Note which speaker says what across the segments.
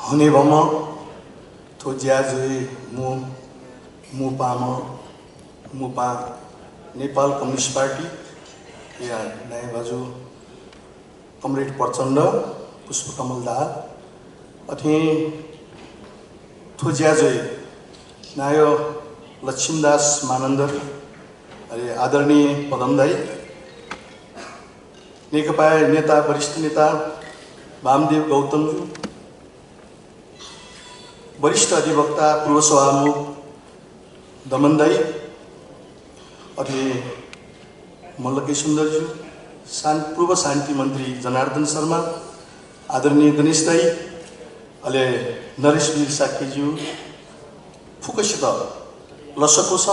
Speaker 1: हुने भम थो ज्याजोई मुपा Nepal communist party या नयाँ बाजु कमरेड प्रचण्ड पुष्पकमल दाहाल अथि थो ज्याजोई नायो लक्ष्मीदास मानन्दर अरे आदरणीय पदमदाई नेकपा नेता वरिष्ठ नेता वामदेव गौतमज्यू वरिष्ठ अधिवक्ता पूर्व सभामुख दमनदाई अथि मल्लके सुन्दरज्यू पूर्व शान्ति मन्त्री जनार्दन शर्मा आदरणीय गणेश दाई अले नरेशवीर साक्यज्यू फुकसित लसको छ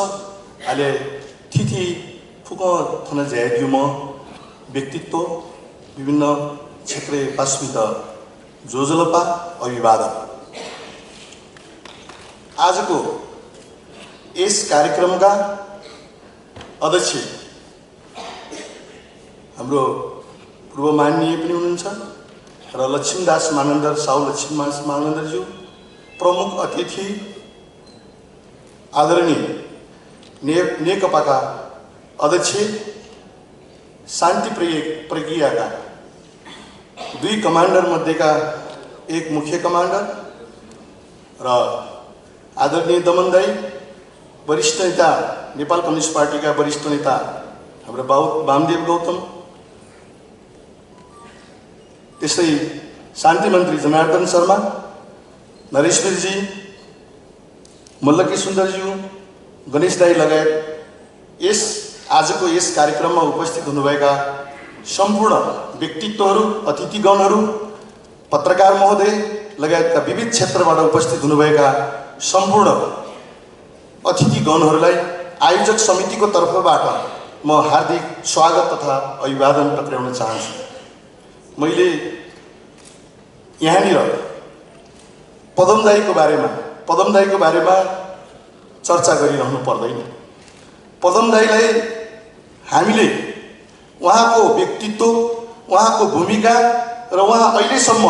Speaker 1: अले थिथि फुक थन ज्यादियो म व्यक्तित्व विभिन्न क्षेत्रीय पास्मित जोजलपा अभिवादन आजको यस कार्यक्रमका अध्यक्ष हाम्रो पूर्व माननीय पनि हुनुहुन्छ र लक्ष्मीदास मानन्दर साउ लक्ष्मीदास मानन्दरज्यू प्रमुख अतिथि आदरणीय नेकपाका अध्यक्ष शान्ति प्रक्रियाका दुई कमान्डर मध्येका एक मुख्य कमान्डर र आदरणीय दमनदाई वरिष्ठ नेता नेपाल कम्युनिस्ट पार्टीका वरिष्ठ नेता हाम्रो वामदेव गौतम त्यसै शान्ति मन्त्री जनार्दन शर्मा नरेशवीरजी मल्लकी सुन्दरज्यू गणेश दाई लगायत आजको यस कार्यक्रममा उपस्थित हुनुभएका सम्पूर्ण व्यक्तित्वहरू अतिथिगणहरू पत्रकार महोदय लगायतका विविध क्षेत्रबाट उपस्थित हुनुभएका सम्पूर्ण अतिथिगणहरूलाई आयोजक समितिको तर्फबाट म हार्दिक स्वागत तथा अभिवादन टक्राउन चाहन्छु। मैले यहाँनिर पदमदाईको बारेमा चर्चा गरिरहनु पर्दैन। पदमदाईलाई हामीले उहाँको व्यक्तित्व, उहाँको भूमिका र उहाँ अहिलेसम्म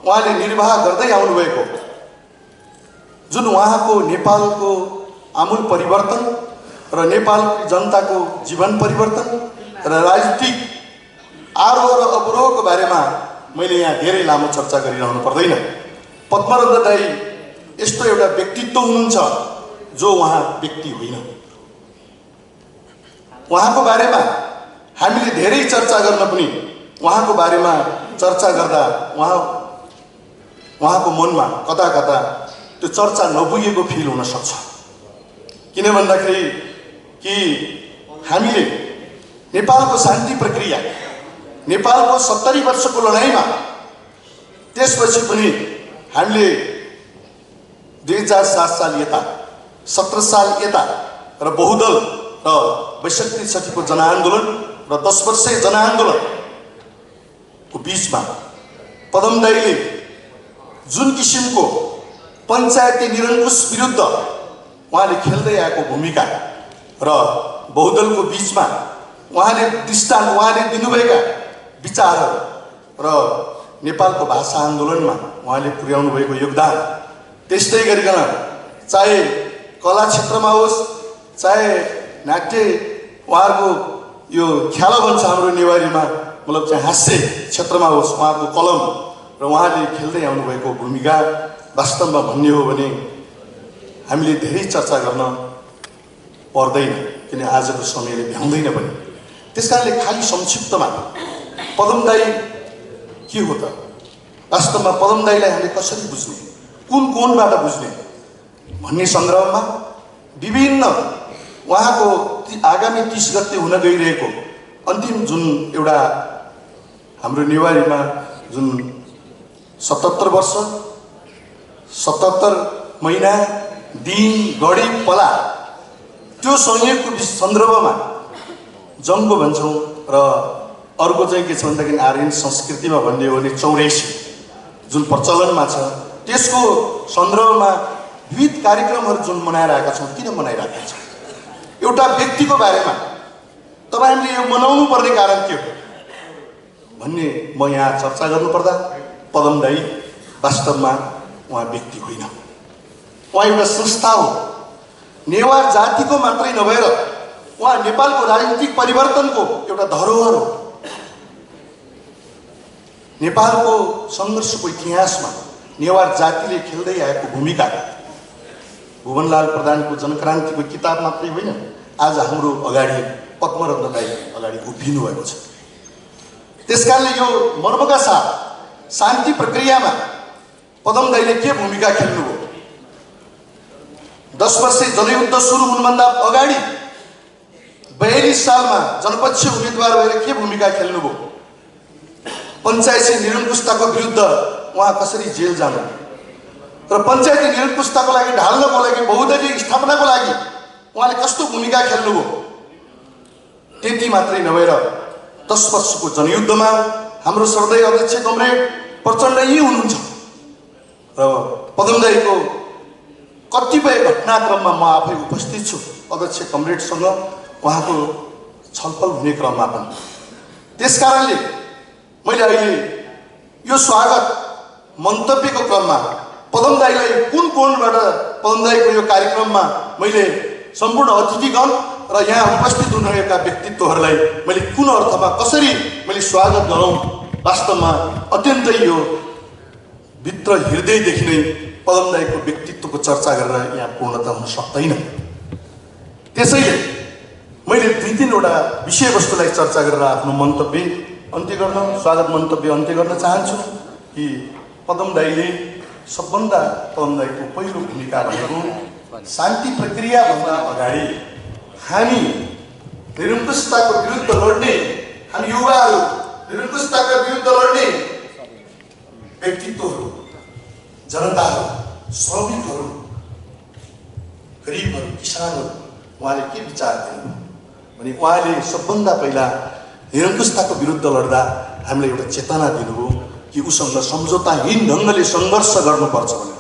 Speaker 1: उहाँले निर्वाह गर्दै आउनुभएको जुन उहाँको नेपालको आमूल परिवर्तन र नेपाल जनताको जीवन परिवर्तन र राजनीतिक आरोह र अवरोहको बारेमा मैले यहाँ धेरै लामो चर्चा गरिरहनु पर्दैन। पद्मरत्न दाई यस्तो एउटा व्यक्तित्व हुनुहुन्छ जो उहाँ व्यक्ति होइन। उहाँको बारेमा हामीले धेरै चर्चा गर्न पनि उहाँको बारेमा चर्चा गर्दा उहाँको मनमा कता कता त्यो चर्चा नपुगेको फिल हुन सक्छ। किन भन्दाखेरि कि हामीले नेपालको शान्ति प्रक्रिया, नेपालको 70 वर्षको लडाईँमा त्यसपछि पनि हामीले 2007 साल यता 17 साल यता र बहुदल र 62 को जनआन्दोलन र 10 वर्षीय जनआन्दोलनको बीचमा पदमदाईले जुन किसिमको पञ्चायती निरङ्कुश विरुद्ध उहाँले खेल्दै आएको भूमिका र बहुदलको बीचमा उहाँले दृष्टान्त, उहाँले दिनुभएका विचारहरू र नेपालको भाषा आन्दोलनमा उहाँले पुर्याउनु भएको योगदान, त्यस्तै गरिकन चाहे कला क्षेत्रमा होस्, चाहे नाट्य उहाँहरूको यो ख्याल भन्छ हाम्रो नेवारीमा, मतलब चाहिँ हास्य क्षेत्रमा होस्, उहाँको कलम र उहाँले खेल्दै आउनुभएको भूमिका वास्तवमा भन्ने हो भने हामीले धेरै चर्चा गर्न पर्दैन, किन आजको समयले भ्याउँदैन पनि। त्यसकारणले खालि संक्षिप्तमा पदमदाई के हो त, वास्तवमा पदमदाईलाई हामीले कसरी बुझ्ने, कुन कोणबाट बुझ्ने भन्ने सन्दर्भमा विभिन्न उहाँको आगामी 30 गते हुन गइरहेको अन्तिम जुन एउटा हाम्रो नेवारीमा जुन 77 वर्ष 77 महिना दिन गढी पला त्यो संयोगको सन्दर्भमा जङ्गो भन्छौँ र अर्को चाहिँ के छ भन्दाखेरि आर्यन संस्कृतिमा भन्ने हो भने 84 जुन प्रचलनमा छ त्यसको सन्दर्भमा विविध कार्यक्रमहरू जुन मनाइरहेका छौँ। किन मनाइरहेका छौँ? एउटा व्यक्तिको बारेमा तपाईहरुले यो मनाउनु पर्ने कारण के हो भन्ने म यहाँ चर्चा गर्नुपर्दा पदमदाई वास्तवमा उहाँ व्यक्ति होइन, उहाँ एउटा संस्था हो। नेवार जातिको मात्रै नभएर उहाँ नेपालको राजनीतिक परिवर्तनको एउटा धरोहर हो। नेपालको सङ्घर्षको इतिहासमा नेवार जातिले खेल्दै आएको भूमिका भुवनलाल प्रधानको जनक्रान्तिको किताब मात्रै होइन, आज हाम्रो अगाडि पद्मरत्न दाइ अगाडि उभिनु भएको छ। त्यसकारणले यो मर्मका साथ शान्ति प्रक्रियामा पदम दाइले के भूमिका खेल्नुभयो? 10 वर्षे जनयुद्ध सुरु हुनुभन्दा अगाडि 42 सालमा जनपक्षीय उम्मेदवार भएर के भूमिका खेल्नुभयो? पञ्चायती निरङ्कुशताको विरुद्ध उहाँ कसरी जेल जानु र पञ्चायती निरङ्कुशताको लागि ढाल्नको लागि बहुदलीय स्थापनाको लागि उहाँले कस्तो भूमिका खेल्नुभयो? त्यति मात्रै नभएर 10 वर्षको जनयुद्धमा हाम्रो श्रद्धेय अध्यक्ष कमरेड प्रचण्ड यही हुनुहुन्छ र पदम दाइको कतिपय घटनाक्रममा म आफै उपस्थित छु। अध्यक्ष कमरेडसँग उहाँको छलफल हुने क्रममा पनि। त्यसकारणले मैले अहिले यो स्वागत मन्तव्यको क्रममा पदम दाइलाई कुन कोणबाट पदम दाइको यो कार्यक्रममा मैले सम्पूर्ण अतिथिगण र यहाँ उपस्थित हुनुभएका व्यक्तित्वहरूलाई मैले कुन अर्थमा कसरी मैले स्वागत गरौँ, वास्तवमा अत्यन्तै यो भित्र हृदयदेखि नै पदम दाइको व्यक्तित्वको चर्चा गरेर यहाँ पूर्णता हुन सक्दैन। त्यसैले मैले 2-3वटा विषयवस्तुलाई चर्चा गरेर आफ्नो मन्तव्य अन्त्य गर्न, स्वागत मन्तव्य अन्त्य गर्न चाहन्छु कि पदम दाइले सबभन्दा पदम दाइको पहिलो भूमिका भनेको शान्ति प्रक्रियाभन्दा अगाडि हामी निरङ्कुशताको विरुद्ध लड्ने, हामी युवाहरू निरङ्कुशताको विरुद्ध लड्ने व्यक्तित्वहरू, जनताहरू, श्रमिकहरू, गरिबहरू, किसानहरू, उहाँले के विचार दिनु भने उहाँले सबभन्दा पहिला निरङ्कुशताको विरुद्ध लड्दा हामीलाई एउटा चेतना दिनुभयो कि उसँग सम्झौताहीन ढङ्गले सङ्घर्ष गर्नुपर्छ भनेर।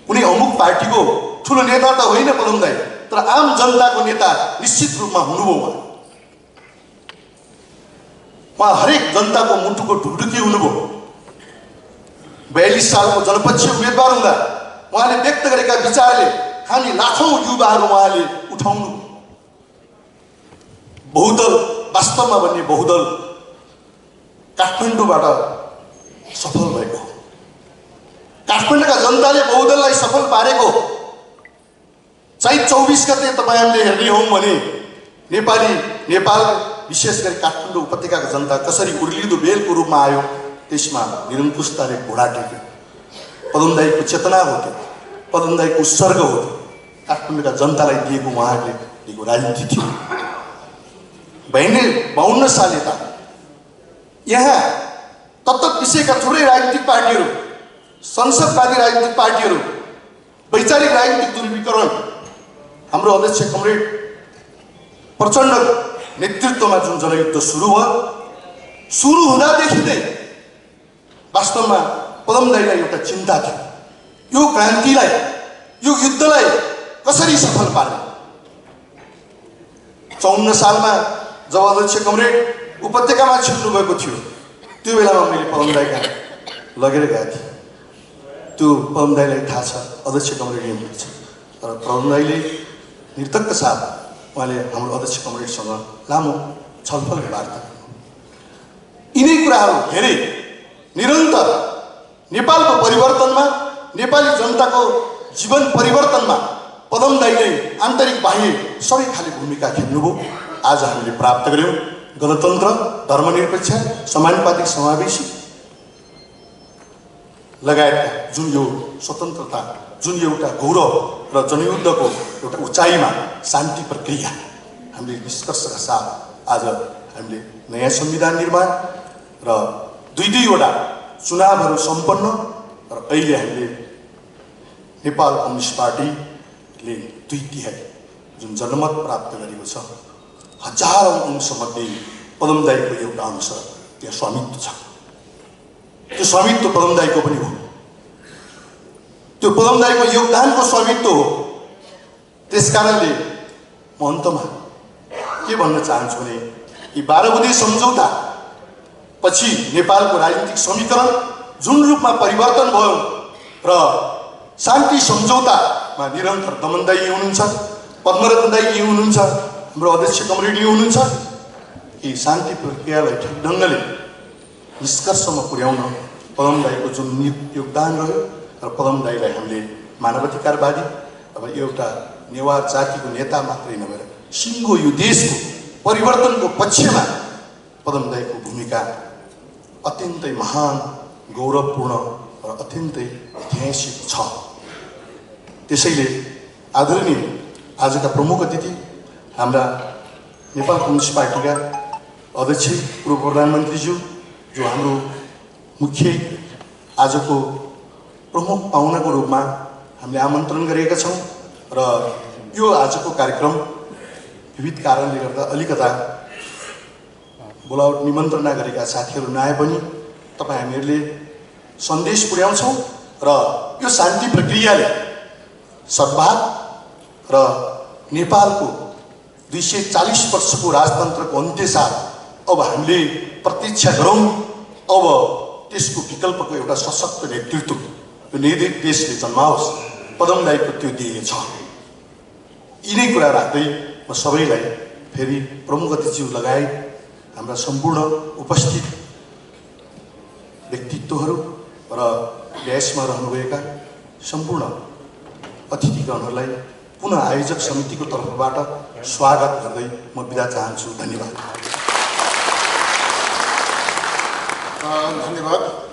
Speaker 1: कुनै अमुक पार्टीको ठुलो नेता त होइन पदम दाइ, तर आम जनताको नेता निश्चित रूपमा हुनुभयो। उहाँ हरेक जनताको मुटुको ढुकढुकी हुनुभयो। 42 सालको जनपक्षीय उम्मेदवार हुँदा उहाँले व्यक्त गरेका विचारले हामी लाखौँ युवाहरू उहाँले उठाउनु। बहुदल, वास्तवमा भन्ने बहुदल काठमाडौँबाट सफल भएको, काठमाडौँका जनताले बहुदललाई सफल पारेको। चैत 24 गते तपाईँहरूले हेर्ने हौँ भने नेपाल विशेष गरी काठमाडौँ उपत्यकाको जनता कसरी उर्लिदो बेलको रूपमा आयो, त्यसमा निरङ्कुशताले घोडा टेक्यो। पदम दाइको चेतना हो त्यो, पदम दाइको उत्सर्ग हो त्यो, काठमाडौँका जनतालाई दिएको उहाँहरूले दिएको राजनीति थियो। 52 साल यता यहाँ तत्त विषयका थुप्रै राजनीतिक पार्टीहरू, संसदवादी राजनीतिक पार्टीहरू, वैचारिक राजनीतिक ध्रुवीकरण हाम्रो अध्यक्ष कमरेड प्रचण्ड नेतृत्वमा जुन जनयुद्ध सुरु भयो, सुरु हुँदादेखि नै वास्तवमा पदम दाइलाई एउटा चिन्ता थियो, यो क्रान्तिलाई, यो युद्धलाई कसरी सफल पार्ने। 54 सालमा जब अध्यक्ष कमरेड उपत्यकामा छिर्नु भएको थियो, त्यो बेलामा मैले पदम दाइका लगेर गएको थिएँ। त्यो पदम दाइलाई थाहा छ, अध्यक्ष कमरेड यहीँ छ, तर पदम दाइले निर्धक्क साथ उहाँले हाम्रो अध्यक्ष कमरेडसँग लामो छलफल वार्ता। यिनै कुराहरू धेरै निरन्तर नेपालको परिवर्तनमा, नेपाली जनताको जीवन परिवर्तनमा पदम दाइले आन्तरिक बाह्य सबै खाले भूमिका खेल्नुभयो। आज हामीले प्राप्त गर्यौँ गणतन्त्र, धर्मनिरपेक्ष, समानुपातिक, समावेशी लगायतका जुन यो स्वतन्त्रता, जुन एउटा गौरव र जनयुद्धको एउटा उचाइमा शान्ति प्रक्रिया, हामीले निष्कर्षका साथ आज हामीले नयाँ संविधान निर्माण र 2-2वटा चुनावहरू सम्पन्न र अहिले हामीले नेपाल कम्युनिस्ट पार्टीले 2/3 जुन जनमत प्राप्त गरेको छ, हजारौँ अंशमध्ये पदम दाइको एउटा अंश त्यहाँ स्वामित्व छ। त्यो स्वामित्व पदम दाइको पनि हो, त्यो पदम दाइको योगदानको स्वामित्व हो। त्यसकारणले म अन्तमा के भन्न चाहन्छु भने यी 12 बुँदे सम्झौता पछि नेपालको राजनीतिक समीकरण जुन रूपमा परिवर्तन भयो, र शान्ति सम्झौतामा निरन्तर दमन दाई हुनुहुन्छ, पद्मरत्न दाई हुनुहुन्छ, हाम्रो अध्यक्ष कमरेडी हुनुहुन्छ कि शान्ति प्रक्रियालाई ठिक ढङ्गले निष्कर्षमा पुर्याउन पदम दाईको जुन योगदान रह्यो र पदम दाईलाई हामीले मानवाधिकारवादी अब एउटा नेवार जातिको नेता मात्रै नभएर सिङ्गो यो देशको परिवर्तनको पक्षमा पदम दाईको भूमिका अत्यन्तै महान, गौरवपूर्ण र अत्यन्तै ऐतिहासिक छ। त्यसैले आदरणीय आजका प्रमुख अतिथि हाम्रा नेपाल कम्युनिस्ट पार्टीका अध्यक्ष पूर्व प्रधानमन्त्रीज्यू जो हाम्रो मुख्य आजको प्रमुख पाहुनाको रूपमा हामीले आमन्त्रण गरेका छौँ र यो आजको कार्यक्रम विविध कारणले गर्दा अलिकता बोलावट निमन्त्रणा गरेका साथीहरू नआए पनि तपाईँ हामीहरूले सन्देश पुर्याउँछौँ र यो शान्ति प्रक्रियाले सद्भाव र नेपालको 240 वर्षको राजतन्त्रको अन्त्यसाथ अब हामीले प्रतीक्षा गरौँ। अब त्यसको विकल्पको एउटा सशक्त नेतृत्व यो निर्दित देशले जन्माओस्, पदम दाईको त्यो ध्येय छ। यिनै कुरा राख्दै म सबैलाई फेरि प्रमुख अतिथिज्यू लगायत हाम्रा सम्पूर्ण उपस्थित व्यक्तित्वहरू र व्यासमा रहनुभएका सम्पूर्ण अतिथिगणहरूलाई पुनः आयोजक समितिको तर्फबाट स्वागत गर्दै म बिदा चाहन्छु। धन्यवाद।
Speaker 2: धन्यवाद।